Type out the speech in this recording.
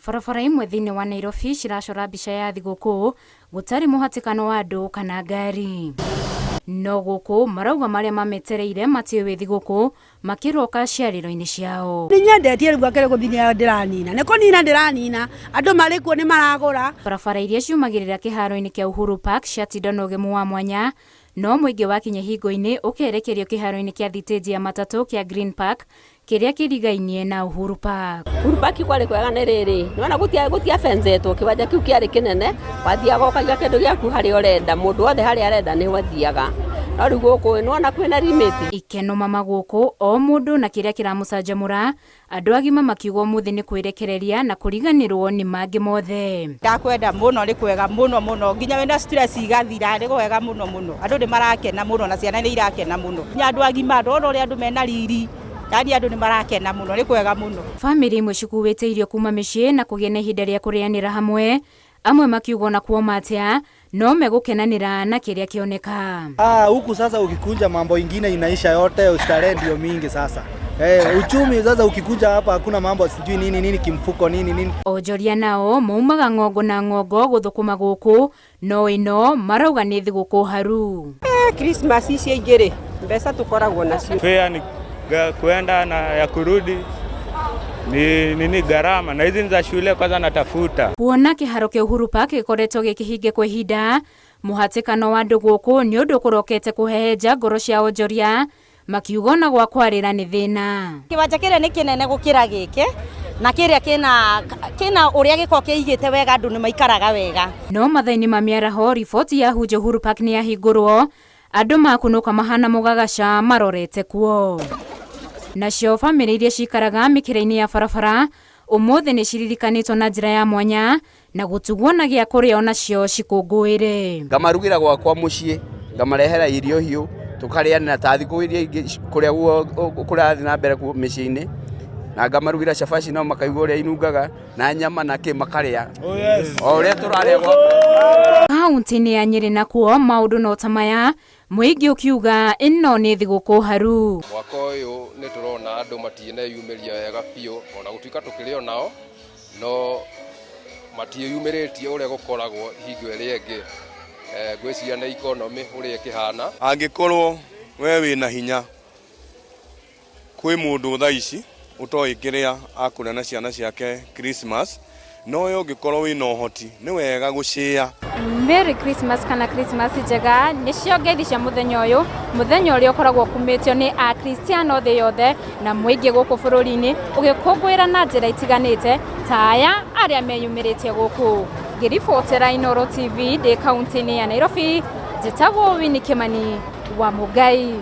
Barabara imwe thĩinĩ wa Nairobi ciracora mbica ya thigũkũ gũtarĩ mũhatĩkano wa andũ kana ngari. No gũkũ marauga marĩa mametereire matiũĩ thigũkũ makĩroka ciarĩro-inĩ ciao. Nĩ nyendetie rĩu akĩrĩ gũthiĩ ndĩranina nĩ kũnina ndĩranina andũ marĩ kuo nĩ maragũra. Barabara iria ciumagĩrĩra kĩharo-inĩ kĩa Uhuru Park ciatinda na ũgemu wa mwanya no mũingĩ wakinya hingo-inĩ ũkerekerio kĩharo-inĩ kĩa thitĩnji ya matatũ kĩa Green Park kĩrĩa kĩrigainie na Uhuru Park. Uhuru Park kwarĩ kwega nĩ rĩrĩ nĩwona gũtiabenzetwo kĩwanja kĩu kĩarĩ kĩnene wathiaga ũkaiga kĩndũ gĩaku harĩa ũrenda mũndũ wothe harĩa arenda nĩho athiaga no rĩu gũkũ nĩwona kwĩna limit. Ikeno mama gũkũ o mũndũ na kĩrĩa kĩramũcanjamũra andũ agima makiuga ũmũthĩ nĩ kwĩrekereria na kũriganĩrwo nĩ mangĩ mothe. Ndakwenda mũno nĩ kwega mũno mũno nginya wĩna stress igathira nĩ kwega mũno mũno andũ nĩ marakena mũno na ciana nĩ irakena mũno nginya andũ agima ndona ũrĩa andũ mena riri yani andũ nĩ marakena mũno nĩ kwega mũno. Bamĩrĩ imwe cikuĩte irio kuma mĩciĩ na kũgĩa na ihinda rĩa kũrĩanĩra hamwe amwe makiuga ona kuoma atĩa no megũkenanĩra na kĩrĩa kĩoneka. Ah, huku sasa ukikunja mambo ingine inaisha yote, starehe ndio mingi sasa. Uchumi sasa ukikuja hapa hakuna mambo sijui nini nini kimfuko nini nini. Onjoria nao maumaga ng'ongo na ng'ongo gũthũkũma gũkũ no ĩno marauga nĩ thigũkũ haru. Christmas icio ingĩ rĩ mbeca tũkoragwo nacio. Fare ni kuenda na ya kurudi ni nini gharama na hizi ni za shule kwanza natafuta. Kuona kĩharo kĩa Uhuru Park gĩkoretwo gĩkĩhinge kwa ihinda mũhatĩkano wa andũ gũkũ nĩ ũndũ kũrokete kũhehenja ngoro cia onjoria makiuga ona gwa kwarĩra nĩ thĩna. Kĩwanja kĩrĩa nĩ kĩnene gũkĩra gĩkĩ na kĩrĩa kĩna ũrĩa gĩkoragwo kĩigĩte wega andũ nĩ maikaraga wega. No mathaa-inĩ ma mĩaraho riboti ya hunja Uhuru Park nĩ yahingũrwo andũ makunũka mahana mũgagaca marorete kuo. Nacio bamĩrĩ iria cikaraga mĩkĩra-inĩ ya barabara ũmũthĩ nĩ ciririkanĩtwo na njĩra ya mwanya na gũtugwo na gĩa kũrĩa onacio cikũngũĩre. Ngamarugĩra gwakwa mũciĩ ngamarehera irio hiũ tũkarĩanĩra ta thikũ iria ingĩ kũrĩa kũrathiĩ na mbere mĩciĩ-inĩ na ngamarugĩra cabaci nao makaigua ũrĩa inungaga na nyama na kĩ makarĩa o ũrĩa tũrarĩa gwakwa. Kaunti-inĩ ya Nyĩrĩ nakuo maũndũ no ta maya mũingĩ ũkiuga ĩno nĩ thigũkũ haru. Mwaka ũyũ nĩ tũrona andũ matineyumĩria wega biũ ona gũtuĩka tũkĩrĩ o nao no matiĩyumĩrĩtie ũrĩa gũkoragwo hingo ĩrĩa ĩngĩ. Ngwĩciria nĩ economy ũrĩa ĩkĩhana. Angĩkorwo we wĩna hinya kwĩ mũndũ thaa ici ũtoĩ kĩrĩa akũrĩa na ciana ciake Christmas no we ũngĩkorwo wĩna ũhoti nĩ wega gũcĩa. Merry Christmas kana Christmas njega nĩcio ngeithi cia mũthenya ũyũ mũthenya ũrĩa ũkoragwo ũkumĩtio nĩ akristiano thĩ yothe na mũingĩ gũkũ bũrũri-inĩ ũgĩkũngũĩra na njĩra itiganĩte ta aya arĩa meyumĩrĩtie gũkũ. Ngĩribotera Inooro TV ndĩ kaunti-inĩ ya Nairobi njĩtagwo Winnie Kimani wa Mũngai.